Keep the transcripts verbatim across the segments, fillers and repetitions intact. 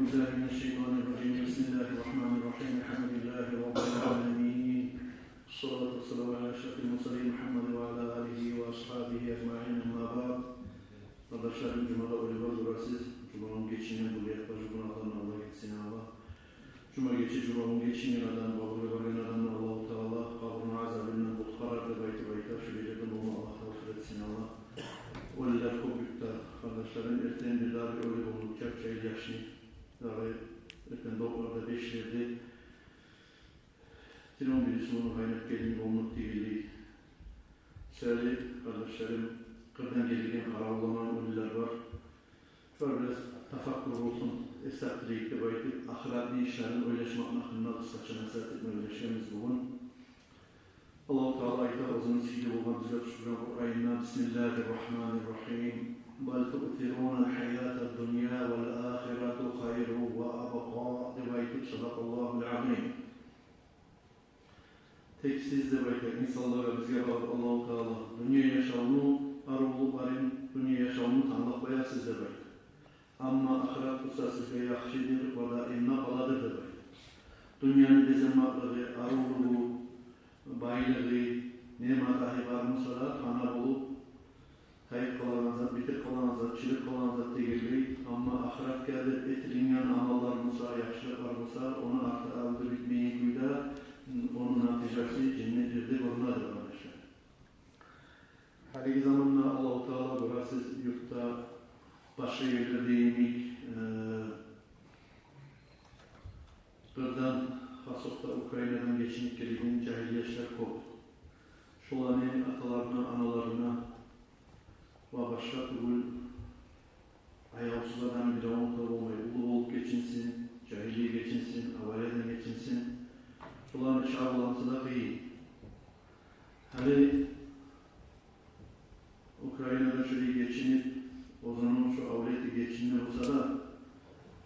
بالله من الشيطان الرجيم. بسم الله الرحمن الرحيم. الحمد لله رب العالمين. الصلاة والسلام على أشرف المرسلين محمد وعلى آله وأصحابه أجمعين. أما بعد. Къардашларым, жумада оьлю бар, гёресиз, жумагюн гечинген, бу якъда жумагюн адамны Аллагь гечсин, Аллагь. Жума гече жумагюн гечинген адам, къабургъа баргъан адамны Аллагьу Таала къабурну азабындан къутгъарар деп айтып айта, шо ерде болма Аллагь тавфикъ этсин, Аллагь. Оьлюлер кёп юртда, къардашларым, эртен бир дагъы оьлю болуп чап, жагьил яшны дагъы эртен докъарларда, бешлерде, тилон бири сувуну къайнап гелин болмакъ тюгюл. Саялы, къардашларым, къырдан гелген къаравулланагъан оьлюлер бар. Шолар бираз тафаккур болсун, эс тапдырайыкъ деп айтып, ахыратны ишлерин ойлашмакъны гьакъында къысгъача насигьат этме ойлашгъанбыз бугюн. Аллагьу Таала айта оьзюню сыйлы болгъан, бизге тюшюрген Къуранында: بسم الله الرحمن الرحيم. بل تؤثرون الحياة الدنيا والآخرة خير وأبقى деп айтып, صدق الله العظيم. Тек сиз, деп айта инсанлагъа, бизге багъып Аллагьу Таала, дюнья яшавну аривлюклерин, дюнья яшавну танглап къоясыз деп айта. Амма ахырат буса сизге яхшыдыр ва даимге къаладыр деп айта. Дюньяны безенмакълыгъы, аривлюгю, байлыгъы, не матагьы бар буса да, фана болуп, тайып къалагъан зат, битип къалагъан зат, чирип къалагъан зат тюгюл. Амма ахыратгъа деп этилинген амаллар буса, яхшылыкълар буса, ону арты-алды битмейген кюйде, ону натижасы женнетлерде гёрюнеди, къардашлар. Гьалиги заманда Аллагьу Таала, гёресиз, юртда, башгъа ерлерде йимик, э, къырдан, хасокъда Украинадан гечинип гелеген жагьил яшлар кёп. Шоланы аталарына, аналарына ва башгъа тюгюл аявсуз адамны биревню де болмай, уллу болуп гечинсин, жагьиллей гечинсин, авариядан гечинсин, шоланы чакъы буса да къыйын. Гьали Украинада шолай гечинип, оьзюню шо авлети гечинме буса да,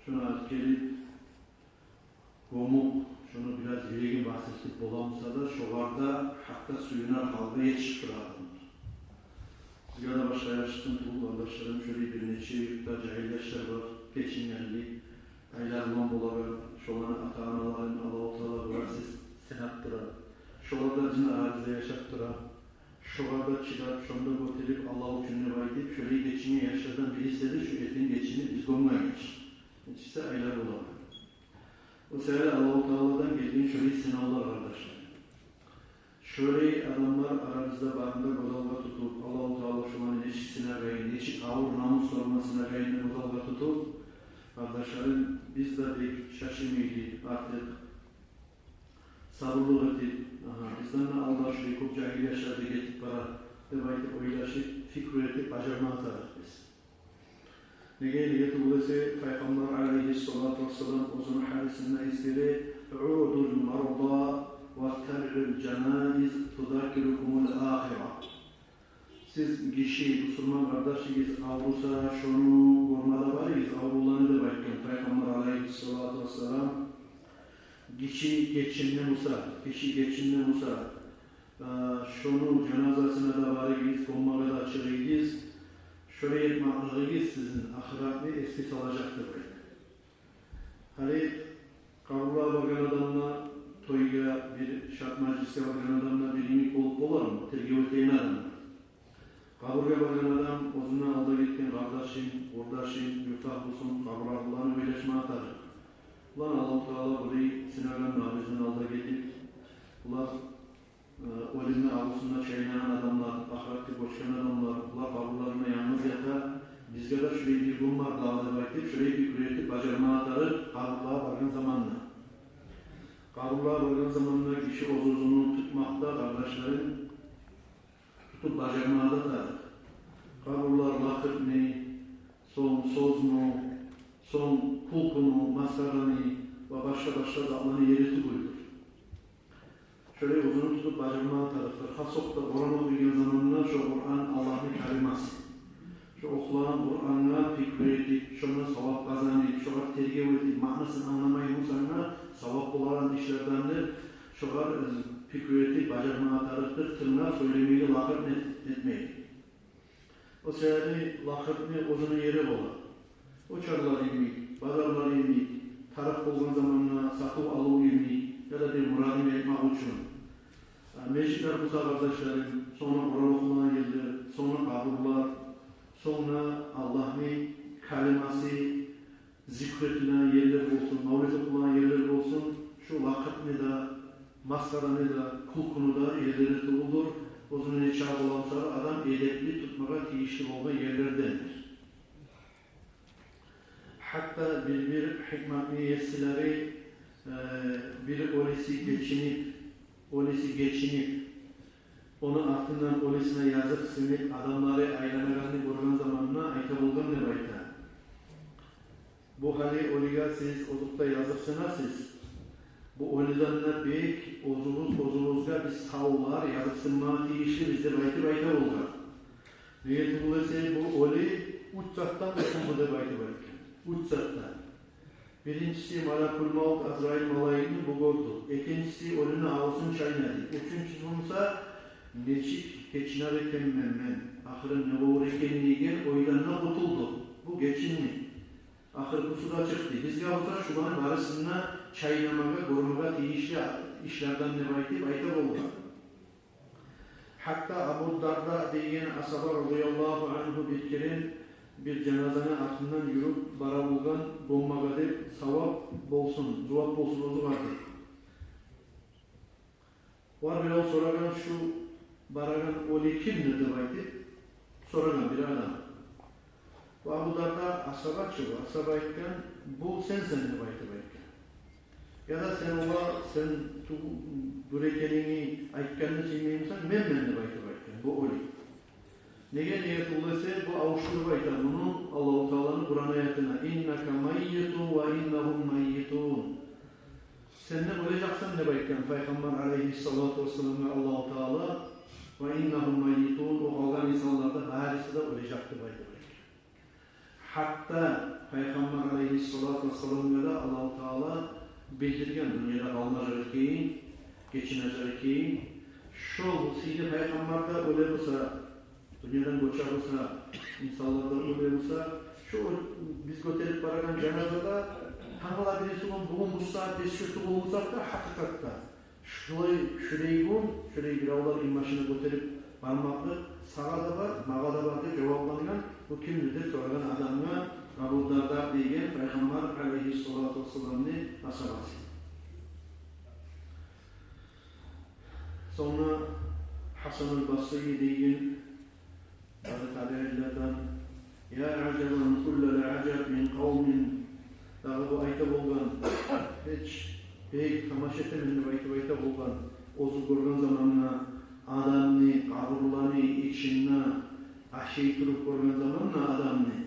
шону алып гелип, гёмюп, шону бираз юрегин басдыртып бола буса да, шогъар да гьатта сююнер гьалгъа етишип тура адамлар. Бизге де башгъа яшдан тюгюл, къардашларым, шолай бир нече юртда жагьил яшлар бар, гечингенли, айлар булан болагъан, шоланы ата-аналарын Аллагьу Таала, гёресиз, сынап тура. Шолар да жын арабызда яшап тура. Шогъар да чыдап, шону да гётерип, Аллагь учун деп айтып, шолай гечинген яшлардан бириси эди шо эртен гечинип биз гёмген яш. Нечесе айлар бола. О саялы Аллагьу Тааладан гелген шолай сынавлар, къардашлар. Шолай адамлар арабызда барын да гёз алгъа тутуп, Аллагьу Таала шоланы нечик сынагъанын, нечик авур намусларына сынагъанын гёз алгъа тутуп, къардашларым, биз де бек шашылмайлы артыкъ сабурлукъ этип, агьа, бизден де алда шулай кёп жагьил яшлар да гетип бара деп айтып ойлашып, пикру этип бажарма тарыкъ биз. Неге, неге тюгюл эсе, Пайхаммар алайгьиссалату вассалам оьзюню гьадисинде эсгере: «عودوا المرضى واتبعوا الجنائز تذكركم الآخرة». Сиз, гиши, бусурман къардашыгъыз авруса, шону гёрме де барыгъыз, авруланы, деп айтгъан Пайхаммар алайгьиссалату вассалам. Гиши гечинген буса, гиши гечинген буса, э, шону жаназасына да барыгъыз, гёммеге де чыгъыгъыз. Шолай этмеклигигиз сизин ахыратны эсге салажакъ, деп айта. Гьали къабурлагъа баргъан адамлар, тойгъа, бир шат мажлисге баргъан адамлар бир йимик болуп болармы? Тергев этеген адамлар. Къабургъа баргъан адам оьзюнден алда гетген къардашын, къурдашын, юртакъ болсун, къабурлагъыланы ойлашма тарыкъ. Буланы Аллагьу Таала булай сынагъан да, бизден алда гетип, булар Э, оьлюмню арусунда чайнагъан адамлар, ахыратгъа гёчген адамлар, булар къабурларында янгыз ята, бизге де шулай бир гюн бар дагъы деп айтып, шулай пикру этип бажарма тарыкъ къабурлагъа баргъан заманда. Къабурлагъа баргъан заманда гиши оьз-оьзюн тутмакъда, къардашларым, тутуп бажарма да тарыкъ. Къабурлар лакъырны, сонг сёзню, сонг кюлкюню, масхараны ва башгъа-башгъа затланы ери тюгюлдюр. Шолай оьзюн тутуп бажарма тарыкъдыр. Хасокъда Къуран охуйгъан заманда шо Къуран Аллагьны калимасы. Шо охулагъан Къурангъа пикру этип, шондан савап къазанып, шогъар тергев этип, маънасын англамай бусанг да, савап болагъан ишлердендир. Шогъар, э, пикру этип бажарма тарыкъдыр, тынглап, сёйлемеге, лакъыр эт-, этмей. О саялы лакъырны оьзюню ери бола. О чарлар йимик, базарлар йимик, тарыкъ болгъан заманда сатыв-алыв йимик, яда бир мурадын айтмакъ учун. А, межитлер буса, къардашларым, сонг Къуран охулагъан ерлер, сонг къабурлар, сонг Аллагьны калимасы зикр этилеген ерлер болсун, мавлид охулагъан ерлер болсун, шу лакъырны да, масхараны да, кюлкюню де ерлери тюгюлдюр. Оьзюню нечакъы бола буса да, адам эдепли тутмагъа тийишли болгъан ерлердендир. Гьатта бир-бир гьикматны есилери, э, бир оьлюсю гечинип, оьлюсю гечинип, ону артындан оьлюсюне языкъсынып, адамлары айланагъанны гёрген заманда айта болгъан деп айта: «Бу гьали оьлюге сиз озокъда языкъсынасыз. Бу оьлюден де бек оьзюгюз, оьзюгюзге биз савлар, языкъсынмагъа тийишлибиз», — деп айтып айта болгъан. Неге тюгюл эсе, бу оьлю уьч затдан къутулду деп айтып айтгъан. Уьч затдан. Биринчиси, малакул мавт, Азрайыл малайикни бу гёрдю. Экинчиси, оьлюню авзун чайнады. Уьчюнчюсю буса, нечик гечинер экенмен мен, ахырым не болур экен деген ойдан да къутулду. Бу гечинди. Ахыргъысы да чыкъды. Бизге буса шуланы барысын да чайнамагъа, гёрмеге тийишли ишлерден деп айтып айта болгъан. Гьатта Абу Дарда деген асгьаба, радияллагьу ангьу, бир керен бир жаназаны артындан юрюп бара болгъан, гёммеге деп, савап болсун, зувап болсун оьзюгъар деп. Олар бирев сорагъан: «Шу барагъан оьлю кимдир?» — деп айтып сорагъан бир адам. Бу Абу Дарда асгьаба чы, бу асгьаба айтгъан: «Бу сенсен», — деп айтып айтгъан. Яда сен огъар, сен тюгю-, дюр экенинги айтгъанны сюймеймисен, менмен деп айтып айтгъан бу оьлю. Неге, неге тюгюл эсе, бу авушдуруп айта муну Аллагьу Тааланы Къуран аятына: «Иннака маййитун ва иннагьум маййитун». Сен де оьлежексен деп айтгъан Пайхаммар алейгьиссалату вассаламгъа Аллагьу Таала, «ва иннагьум маййитун», о къалгъан инсанлар да барысы да оьлежек деп айтып айтгъан. Гьатта Пайхаммар алейгьиссалату вассаламгъа да Аллагьу Таала билдирген дюньяда къалмажакъ экенин, гечинежек экенин. Шо сыйлы Пайхаммар да оьле буса, дюньядан гёче буса, инсанлар да оьле буса, шо биз гётерип барагъан жаназада тангала бирисигюн, бугюн бу сагьат биз шо тюгюл бусакъ да, гьакъыкъатда шулай, шулай гюн, шулай биревлер инбашына гётерип бармакълыкъ сагъа да бар, магъа да бар деп жаваплангъан бу кимдир деп сорагъан адамгъа Абу Дарда деген Пайхаммар алейгьиссалату вассаламны асгьабасы. Сонг Гьасанул Басри деген дагъы табиинлерден: «Я ажабан куллал ажаб мин къавмин». Дагъы бу айта болгъан, гьеч, бек тамаша этемен деп айтып айта болгъан, оьзю гёрген заманда адамны, къабурланы ичинде ашай туруп гёрген заманда адамны,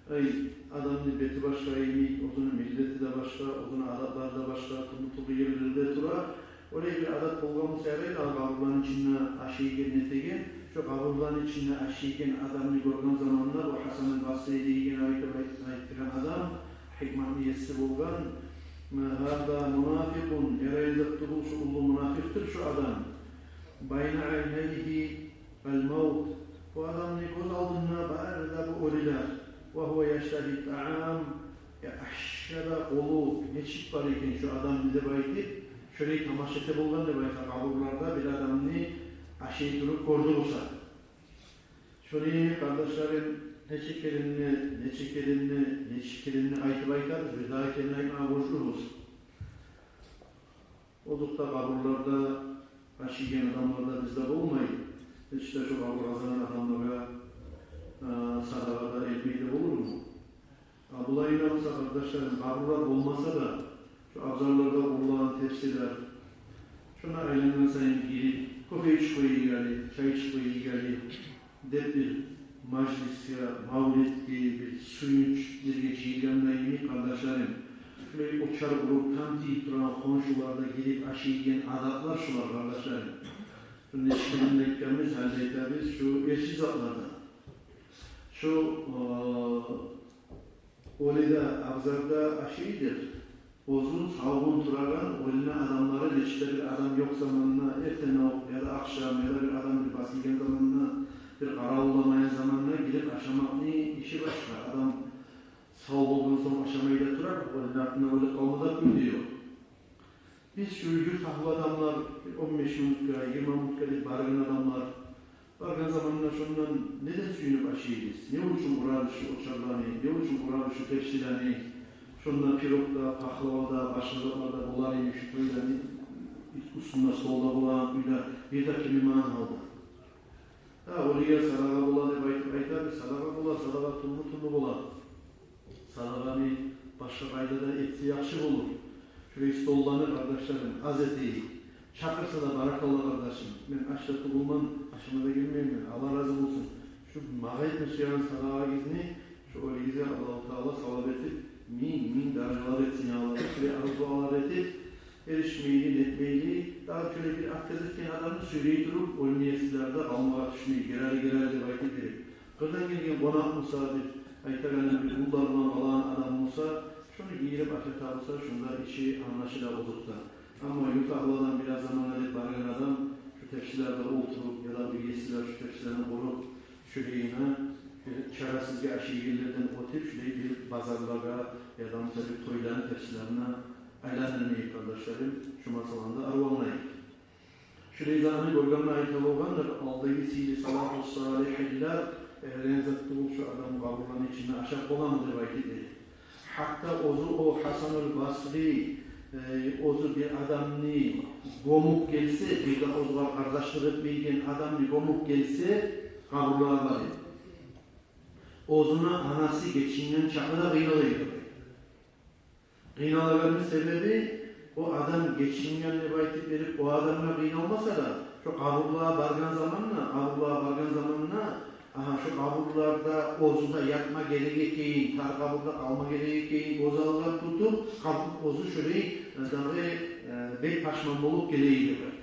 ай, адамны бети башгъа йимик, оьзюню миллети де башгъа, оьзюню адатлары да башгъа, тюрлю-тюрлю ерлерде тура. Олай бир адат болгъан буса ярай да, къабурланы ичинде ашайгъан, нетеген, шо къабурланы ичинде ашайгъан адамны гёрген заманда бу Гьасанул Басри деген айтып, айт-, айтдыргъан адам, гьикматны еси болгъан: «Гьаза мунафикъун, ярай зат тюгюл, шо уллу мунафикъдир шо адам. Байна айнайгьи ал-мавт». Бу адамны гёз алдында бары да бу оьлюлер. «Ва гьува яштагьи ат-таам». Я, ашгъа да къолу нечик бар экен шо адамны деп айтып, шолай тамаша эте болгъан деп айта, къабурларда бир адамны ашай туруп гёрдю буса. Шону, къардашларым, нече керен де, нече керен де, нече керен де айтып айтабыз, бир дагъы керен айтмагъа борчлубуз. Озокъда, къабурларда ашайгъан адамлар да бизде болмай, гьеч де шо къабур къазгъан адамлагъа, а, садагъа да этмей де болурму? А булай да буса, къардашларым, къабурлар болмаса да, шо абзарларда къурулагъан тепсилер, шону айлангъан сайын гирип, кофе ичип къояйыкъ гьали, чай ичип къояйыкъ гьали деп бир мажлисге, мавлетге, бир сююнч ерге жыйылгъанда йимик, къардашларым, шулай очар къуруп, там тийип турагъан хоншуларда гирип ашайгъан адатлар шулар, къардашларым. Шунда эшитгенде айтгъанбыз, гьали де айтабыз, шу эрши затлардан. Шу, э, оьлю де абзарда ашайдыр. Оьзю савгъун турагъан, оьлюню адамлары, нечик де бир адам ёкъ заманда, эртен окъ яда ахшам, яда бир адам бир басылгъан заманда, бир къаравулламайгъан заманда гирип ашамакъны иши башгъа. Адам Сав болгъан сонг ашамай да турар, ону артындан оьлюп къалма да кюй де ёкъ. Биз шу юрт агьлю адамлар, бир он беш минутгъа, йигирма минутгъа деп баргъан адамлар, баргъан заманда шондан неден сююнюп ашайбыз? Не учун къурабыз шу очарланы, не учун къурабыз шу тепсилени? Шонда пирог да, пахлава да, башгъа затлар да болар эди шу тойда, не уьстюнде столда болагъан кюйде, бир де кимиман гьалда. Гьа, оьлюге садагъа бола деп айтып айтабыз, садагъа бола, садагъа тюрлю-тюрлю бола. Садагъаны башгъа къайда да этсе яхшы болур. Шулай столланы, къардашларым, аз этейик. Чакъырса да, баракалла, къардашым, мен ач да тюгюлмен, ашама да гелмеймен, Аллагь рази болсун. Шу магъа этме сюеген садагъагъызны шу оьлюгюзге Аллагьу Таала савап этип, минг-минг даражалар этсин, я Аллагь. Шулай арив дуалар этип, эришмейли, нетмейли, дагъы шолай бир отказ этген адамны сёйлей туруп, оьлюню есилери де къалмагъа тюшмей, гелели, гелели деп айтып берип. Къырдан гелген къонакъ буса деп айтагъаны, бир къуллар булан къалагъан адам буса, шону гийирип ашата буса, шонда иши англашыла озокъда. Амма юрт агьлю адам, бираз заманагъа деп баргъан адам, шу тепсилерде олтуруп, яда бир есилер шу тепсилени къуруп, шулайына бир чарасызгъа ашайгъанлардан оьтюп, шулай бир базарлагъа, яда буса бир тойланы тепсилерине айландырмайыкъ, къардашларым, шу масъаланы да арив англайыкъ. Шулай затны гёргенде айта болгъандыр, алдагъы сыйлы салафу салигьлер, э, рензат тюгюл шу адам къабурланы ичинде ашап боламы деп айтып эди. Гьатта оьзю о Гьасанул Басри, э, оьзю бир адамны гёмюп гелсе, бир де оьзюне къардашлыкъ этмейген адамны гёмюп гелсе, къабурлагъа барып, оьзюню анасы гечинген чакъы да къыйнала эди. Къыйналагъанны себеби, о адам гечинген деп айтып берип, о адамгъа къыйналмаса да, шу къабурлагъа баргъан заманда, къабурлагъа баргъан заманда, агьа, шу къабурларда оьзю де ятма герек экенин, тар къабурда къалма герек экенин гёз алгъа тутуп, къабур оьзю шулай, э, дагъы, э, бек пашман болуп геле эди деп айта.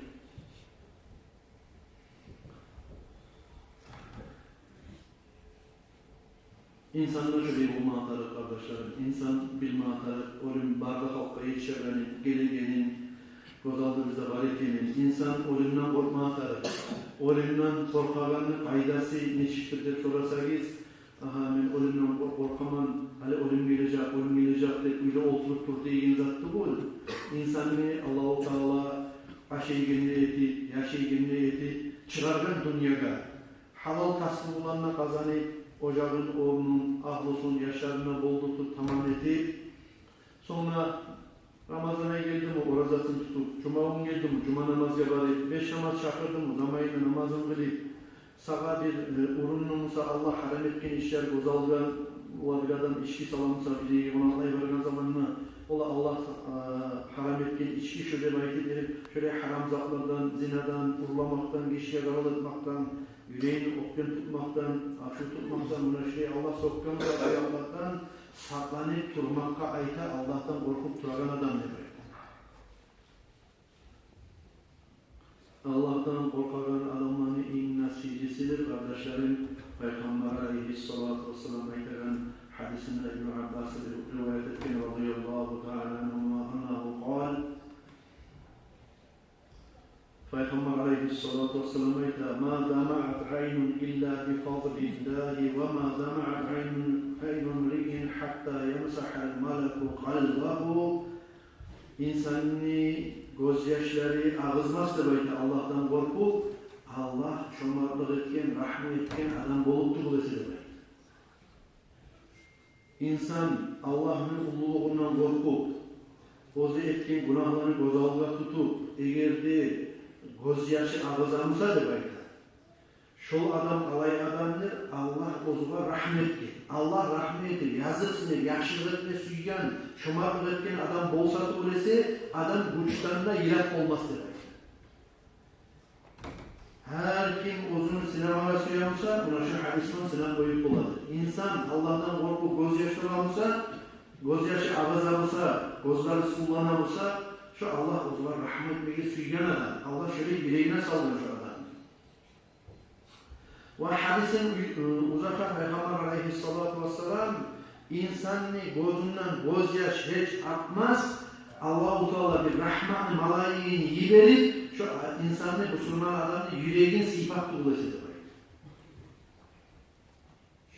Инсан да шулай болмагъа тарыкъ, къардашларым. Инсан билмеге тарыкъ оьлюм бары да халкъгъа етишегенин, гелегенин, гёз алдыбызда бар экенин. Инсан оьлюмден къоркъмагъа тарыкъ. Оьлюмден къоркъагъанны къайдасы нечикдир деп сорасагъыз, агьа, мен оьлюмден къор-, къоркъаман, гьали оьлюм гележек, оьлюм гележек деп уьйде олтуруп тур деген зат тюгюл. Инсанны Аллагьу Таала ашайгъанда этип, яшайгъанда этип чыгъаргъан дюньягъа, гьалал касбу булан да къазанып, ожагъын, орнун, агьлюсюн, яшларын да болдуртуп, тамам этип, сонг да Рамазан ай гелдими, оразасын тутуп, жума гюн гелдими, жума намазгъа барып, беш намаз чакъырдымы, заманында намазын къылып, сагъа бир, э, урунну буса Аллагь гьарам этген ишлер гёз алгъан, ола бир адам ички сала буса, бир ерге къонакълай баргъан заманда, ола Аллагь, э, гьарам этген ички шу деп айтып берип, шолай гьарам затлардан, зинадан, урламакъдан, гишиге зарал этмекден, юрегин оьктем тутмакъдан, ачув тутмакъдан, муна шулай Аллагь сёкген зат, аякълардан сакъланып турмакъгъа айта Аллагьдан къоркъуп турагъан адам деп айта. Аллагьдан къоркъагъан адамланы инг насиплисидир, къардашларым, Пайхаммар алайгьиссалату вассалам айтагъан гьадисинде, Ибну Аббас риваят этген, радияллагьу таала ангьума, аннагьу къал, Пайхаммар алайгьиссалату вассалам айта: «Ма дамаат айнун илла би фадлиллагьи, ва ма дамаат айнун, айну мриин хьатта ямсахьал малаку къалбагьу». Инсанны гёзьяшлары агъызмас деп айта, Аллагьдан къоркъуп, Аллагь чомартлыкъ этген, рагьму этген адам болуп тюгюл эсе деп айта. Инсан Аллагьны уллулугъундан къоркъуп, оьзю этген гюнагьланы гёз алгъа тутуп, эгер де гёзьяшы агъыза буса деп айта, шол адам къалай адамдыр? Аллагь оьзюне рагьму этген, Аллагь рагьму этип, языкъсын деп, яхшылыкъ этме сюйген, чомартлыкъ этген адам болса тюгюл эсе, адам гючден де йыракъ болмас деп айта. Гьар ким оьзюн сынамагъа сюе буса, муна шу гьадис булан сынап къоюп бола. Инсан Аллагьдан къоркъуп гёзьяш тёге буса, гёзьяшы агъыза буса, гёзлери сувлана буса, шу Аллагь оьзюне рагьму этмеге сюйген адам. Аллагь шолай юрегине салгъан шу адамны. Ва гьадисин у-, узатгъан Пайхаммар алайгьиссалату вассалам: «Инсанны гёзюнден гёзьяш гьеч акъмас, Аллагьу Таала бир рагьматны малайигин йиберип, шу инсанны, бусурман адамны юрегин сыйпап тюгюл эсе», — деп айта.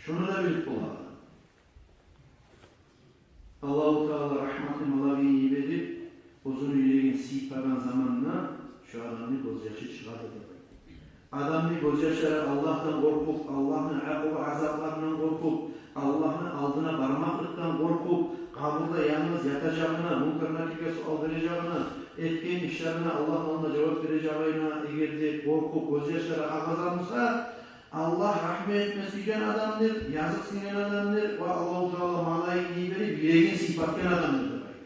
Шуну да билип бола. Аллагьу Таала рагьматын малагъа йиберип, оьзюню юрегин сыйпагъан заманда шо адамны гёзьяшы чыгъады деп айта. Адамны гёзьяшлары Аллагьдан къоркъуп, Аллагьны акъуба азапларындан къоркъуп, Аллагьны алдына бармакълыкъдан къоркъуп, къабурда янгыз ятажагъына, Мункар Накирге суал бережегине, этген ишлерине Аллагьны алдында жавап бережегине эгер де къоркъуп гёзьяшлары агъыза буса, Аллагь рагьму этме сюйген адамдыр, языкъсынагъан адамдыр ва Аллагьу Таала малайик йиберип, юрегин сыйпатгъан адамдыр деп айта.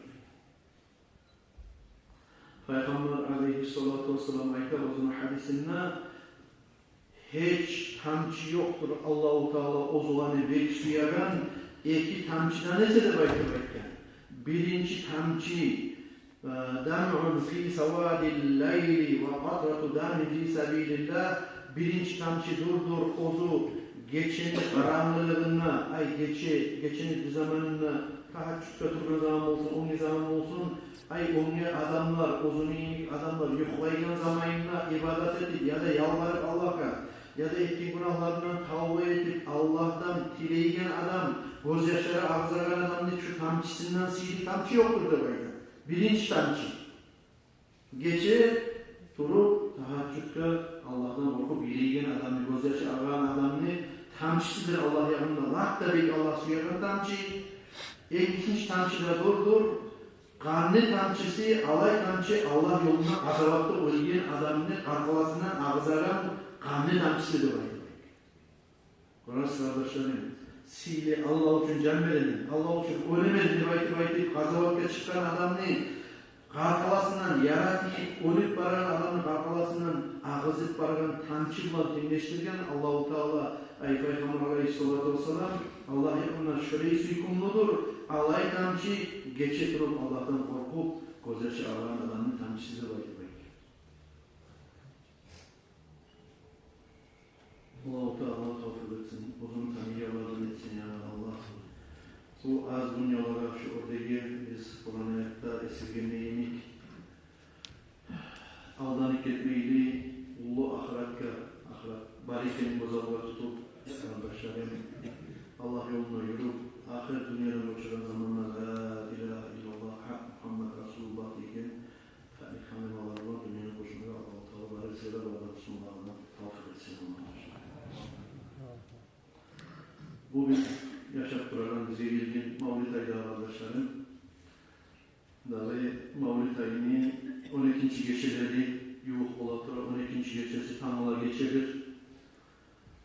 Пайхаммар алайгьиссалату вассалам айта оьзюню гьадисинде: гьеч тамчы ёкъдур Аллагьу Таала оьзюне бек сюеген эки тамчыдан эсе деп айтып айтгъан. Биринчи тамчы, э, дамъун фи савадил лайли ва къатрату дамин фи сабилиллагь. Биринчи тамчы дурдур оьзю гечени къарангылыгъында, ай, гече, гечени бир заманында, тагьажжудгъа тургъан заман болсун, оьнге заман болсун, ай, оьнге адамлар, оьзюню йимик адамлар юхлайгъан заманында ибадат этип, яда ялбарып Аллагьгъа, яда этген гюнагьларындан тавба этип, Аллагьдан тилейген адам, гёзьяшлары агъызагъан адамны шу тамчысындан сыйлы тамчы ёкъдур деп айта. Биринчи тамчы. Гече туруп, тагьажжудгъа Аллагьдан къоркъуп йылайгъан адамны, гёзьяшы агъагъан адамны тамчысыдыр Аллагь ягъында лап да бек Аллагь сюеген тамчы. Экинчи тамчы да дурдур къанны тамчысы, алай тамчы Аллагь ёлунда къазаватда оьлген адамны къаркъарасындан агъызагъан къанны тамчысы деп айтылгъан. Къарагъыз, къардашларым, сыйлы, Аллагь учун жан беремен, Аллагь учун оьлемен деп айтып, айтып, къазаватгъа чыкъгъан адамны къаркъарасындан, яратып, оьлюп барагъан адамны къаркъарасындан агъызып барагъан тамчы булан тенглешдирген Аллагьу Таала, ай, Пайхаммар алайгьиссалату вассалам, Аллагь ягъында шолай сюйкюмлюдюр алай тамчы, гече туруп Аллагьдан къоркъуп гёзьяшы агъагъан адамны тамчысы деп айтып айтгъан. Аллагьу Таала тавфикъ этсин, оьзюн таныйгъанлардан этсин, я Аллагь. Бу аз дюньялагъа шу оьрдеги биз Къуран аятда эсгерген йимик, алданып гетмейли уллу ахыратгъа, ахырат бар экенин гёз алгъа тутуп, къардашларым, Аллагь ёлунда юрюп, ахыр дюньядан гёчеген заманда ла илагьа иллаллагь, гьакъ Мугьаммад расулуллагь деген таликъ калималар булан дюньяны къошмагъа Аллагьу Таала бары бизге де, бары да мусулманлагъа тавфикъ этсин, Аллагь. Бу биз яшап турагъан, бизге гелген мавлид ай да, къардашларым. Дагъы мавлид айны он экинчи гечелери ювукъ бола тура, он экинчи гечеси тангала гечедир.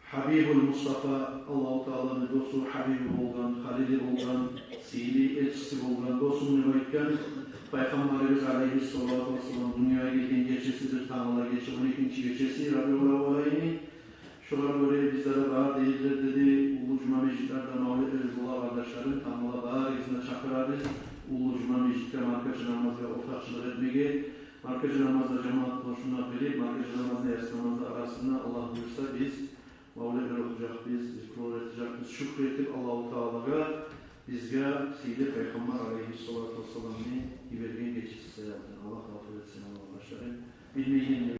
Гьабибул Мустафа, Аллагьу Тааланы досу, гьабиби болгъан, халили болгъан, сыйлы элчиси болгъан досум деп айтгъан Пайхаммарыбыз алайгьиссалату вассалам дюньягъа гелген гечесидир тангала гече, он экинчи гечеси рабиул аввал айны. Шогъар гёре бизде де бар дегенлер деди, уллу жума межитлерде мавлидлер бола, къардашларым, тангала барыгъызны да чакъырабыз уллу жума межитге маркачы намазгъа ортакъчылыкъ этмеге. Маркачы намазда жамаат болушуна билип, маркачы намазны, яссы намазны арасында, Аллагь буюрса, биз мавлидлер охужакъбыз, зикрулар этежекбиз, шюкюр этип Аллагьу Таалагъа, бизге сыйлы Пайхаммар алайгьиссалату вассаламны йиберген гечеси саялы. Аллагь гъафу этсин, Аллагь башгъарын билмейген